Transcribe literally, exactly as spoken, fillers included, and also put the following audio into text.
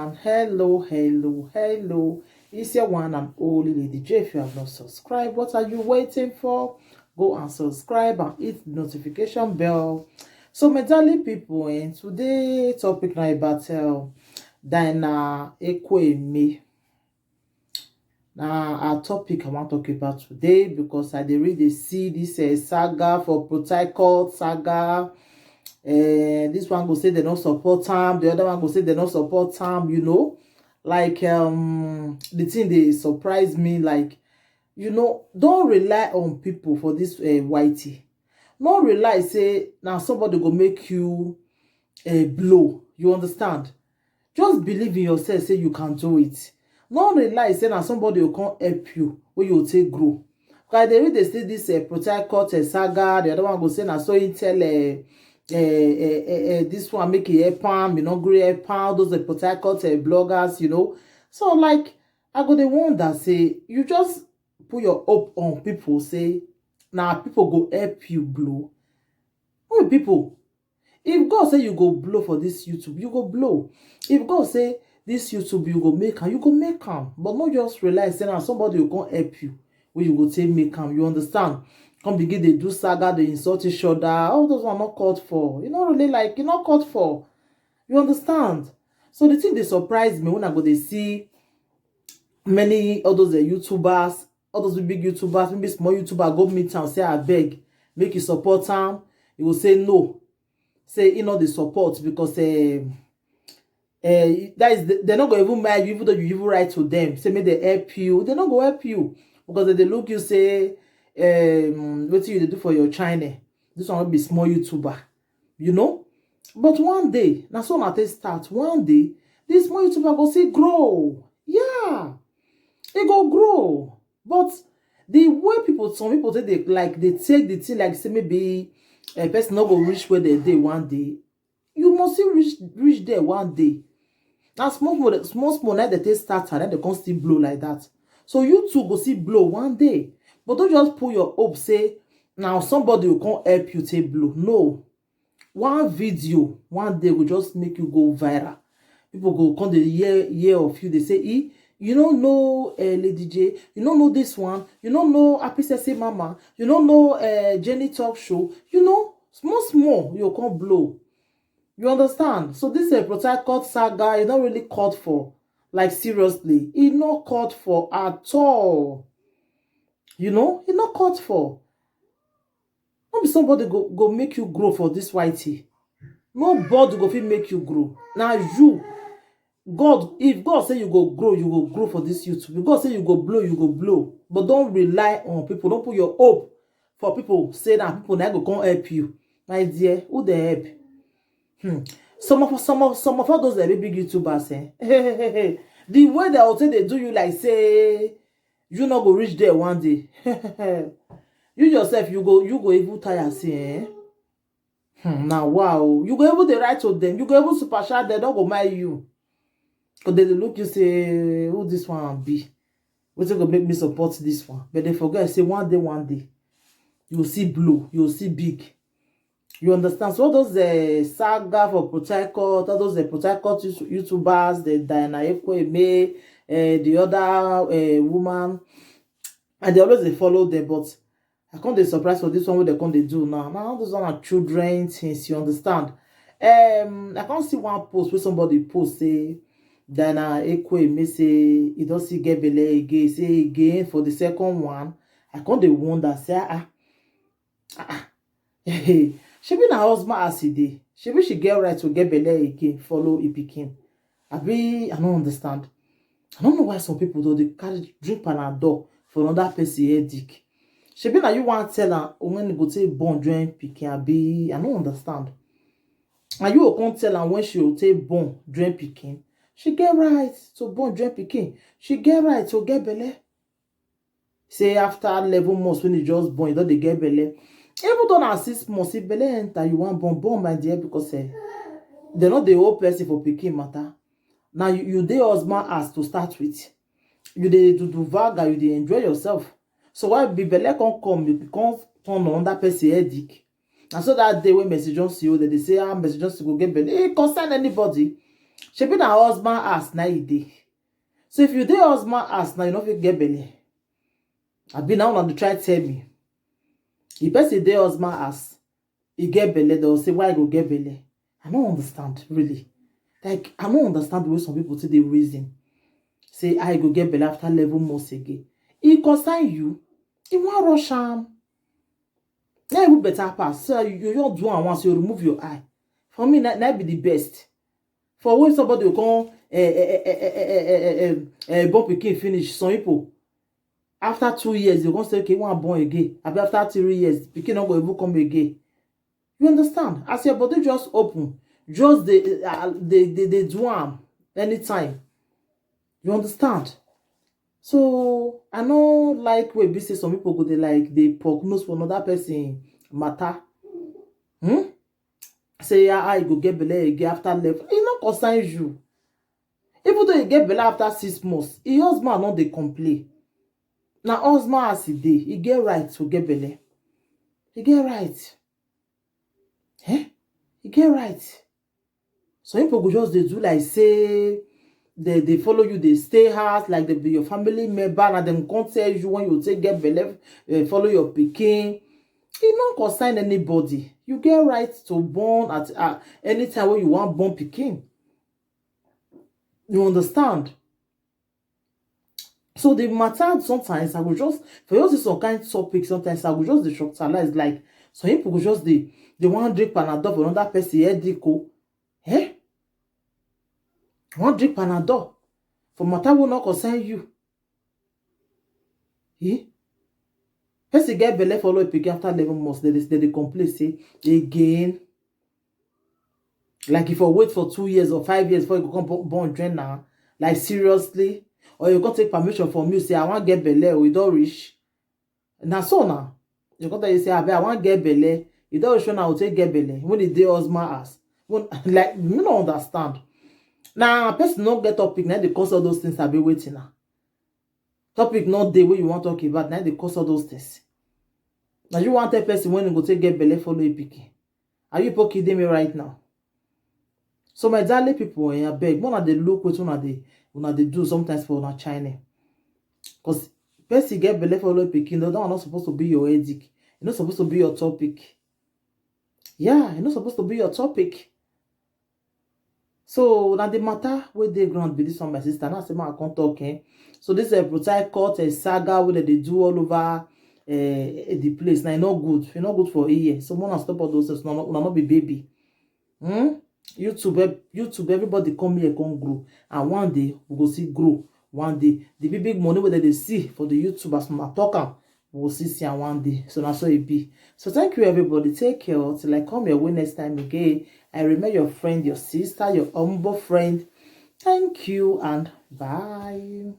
And hello, hello, hello. It's your one and only Lady J. If you have not subscribed, what are you waiting for? Go and subscribe and hit the notification bell. So, my darling people, and today topic na about uh, Diana Ekweme. Now, our topic I want to talk about today because I dey read dey see this uh, saga for Port Harcourt saga. Uh, this one go say they don't support am, the other one go say they don't support am, you know. Like um the thing they surprise me, like, you know, don't rely on people for this uh, Y T. No rely say now somebody go make you a blow. You understand? Just believe in yourself, say you can do it. No rely say now somebody will come help you when you take grow. Because they read they say this uh, Port Harcourt uh, saga, the other one go say now so he tell uh, uh, uh, uh, uh, this one make it help am, you know, grey help am, those uh, Port Harcourt uh, bloggers, you know. So like I go dey wonder say you just put your hope on people say now people go help you blow. Who be people? If God say you go blow for this YouTube, you go blow. If God say this YouTube you go make am, you go make am. But no just realize say now somebody will come help you when you go take make am. You understand? Come begin dey do saga, dey insult each other. All those one not called for. You know, really like you not called for. You understand? So the thing they surprise me when I go they see many all those uh, YouTubers, all those big YouTubers, maybe small YouTuber go meet and say I beg, make you support am. You will say no, say you know the support because uh, uh, that is they're not going to even mind you, even though you even write to them, say make they help you. They're not going to help you because they look you say um what you dey do for your channel. This one will be small YouTuber, you know. But one day, now so na take start. One day, this small YouTuber go see grow. Yeah, it go grow. But the way people, some people take they like they take the thing like say maybe a person not go reach where they dey one day. You must still reach reach there one day. Now small small small small now they take start and then they come still blow like that. So you too go see blow one day. But don't just put your hope say now somebody will come help you take blow. No. One video one day will just make you go viral. People go come the year year of you. They say, "E, you don't know uh, Lady J, you don't know this one, you don't know Happy Sexy Mama, you don't know uh, Jenny Talk Show, you know, small small, you come blow." You understand? So this is a protocol saga, it's not really called for. Like seriously, it's not called for at all. You know, it's not called for. No be somebody go go make you grow for this Y T. Nobody go fit make you grow. Now you, God, if God say you go grow, you go grow for this YouTube. If God say you go blow, you go blow. But don't rely on people. Don't put your hope for people. Say that people now go come help you. My dear, who they help? Hmm. Some of some of some of all those like big YouTubers, eh? The way they will say they do you like say you not go reach there one day. You yourself, you go you go even tire say, eh? Hmm, now wow, you go even the right to them, you go even super chat, they don't go mind you. Because they look you say, "Who this one be? What's going to make me support this one?" But they forget say one day, one day, you'll see blow, you'll see big. You understand? So all those uh, saga for Protector, all those uh, Protector YouTubers, the Diana Ekweme, uh, the other uh, woman, and they always they follow them. But I can't they surprise for this one what they can't they do now. Now all those are children things. You understand? Um, I can't see one post where somebody post say Diana Ekweme say he don't see get belle again. Say again for the second one. I can't they wonder say ah ah. Shebi na husband as e dey, shebi she get right to get belle again, follow e pikin? Abi I no understand. I no know why some people though dey carry drink Panadol for another person headache. Shebi na you wan tell am when e go take born join pikin? Abi I no understand. And you go come tell am when she go take born join pikin? She get right to born join pikin. She get right to get belle. Say after eleven months when you just born, you don't dey get belle. Even though na six months, if belle enter, you want born, born my dear, because eh, they not the old person for pikin matter. Now you, you dey husband as to start with. You dey do do vaga, you dey enjoy yourself. So why be belle come come, you come turn on that person headache? And so that day when Mercy Johnson, you they say ah Mercy Johnson go get belle. It concern anybody. Shebi na husband house na e dey. So if you dey husband house now, you no fit get belle. Abi na una dey try tell me? If person dey husband house, e get belle, dem go say, "Why e go get belle?" I no understand, really. Like, I no understand the way some people take dey reason. Say, "I go get belle after eleven months again." E concern you. E wan rush am. Na even better pass. So you, you just do am once, you remove your eye. For me, na, na be the best. For when somebody go come, eh, eh, eh, eh, eh, eh, eh, eh, eh, born pikin finish, some people, after two years, you go say, "Okay, one born again." Abi after three years, pikin no go even come again. You understand? As your body just open, just dey, uh, dey, dey, dey do am anytime. You understand? So I no like wey be say some people go dey, like, dey poke nose for another person matter. Hmm? Say, "Ah, I go get belle again after eleven." E no concern you. Even though you get belle after six months, your husband no dey complain. Na husband as e dey, e get right to get belle. E get right. Eh? E get right. Some people go just dey do like say they, they follow you, they stay house, like they be your family member, and dem come tell you when you take get belle, eh, follow your pikin. E no concern anybody. You get right to born at, uh, any time when you wan born pikin. You understand? So the matter, sometimes I go just, for you see some kind topic, sometimes I go just dey shocktalize. Like, some people go just dey, they wan drink Panadol for another person headache o. Eh? Wan drink Panadol for matter wey no concern you. Eh? Person get belle, follow pikin after eleven months, they dey, they dey complain say, "Again?" Like, if you wait for two years or five years before you go come bo-, born join now, like, seriously? Or you go take permission from you, say, "I wan get belle o, e don reach." Na so now. You go tell you say, "Abeg, I wan get belle." E don reach when I go take get belle. When e dey husband house. When, like, you no understand. Now, person no get topic, now they cause all those things, I be waiting now. Topic no dey wey you wan talk about, now they cause all those things. Now you wan tell person when you go take get belle, follow a pikin. Are you poking me right now? So my darling people, eh, abeg, una dey look wetin una dey, una dey do sometimes for una channel. 'Cause person get belle, follow pikin, that one not supposed to be your headache. E no supposed to be your topic. Yeah, e no supposed to be your topic. So na the matter wey dey ground be this one, my sister. Now say, "Ma, I come talk, eh?" So this, eh, Brutai Court, eh, saga wey dem dey do all over, eh, eh, the place. Now e no good. E no good for here. So una stop all those things. Una no, una no be baby. Hmm? YouTube, ev-, YouTube, everybody come here, come grow. And one day, we go see grow. One day, the big, big money wey dem dey see for the YouTube, as una talk am, we go see, see am one day. So na so e be. So thank you, everybody. Take care. Till I come your way next time again, I remain your friend, your sister, your humble friend. Thank you and bye.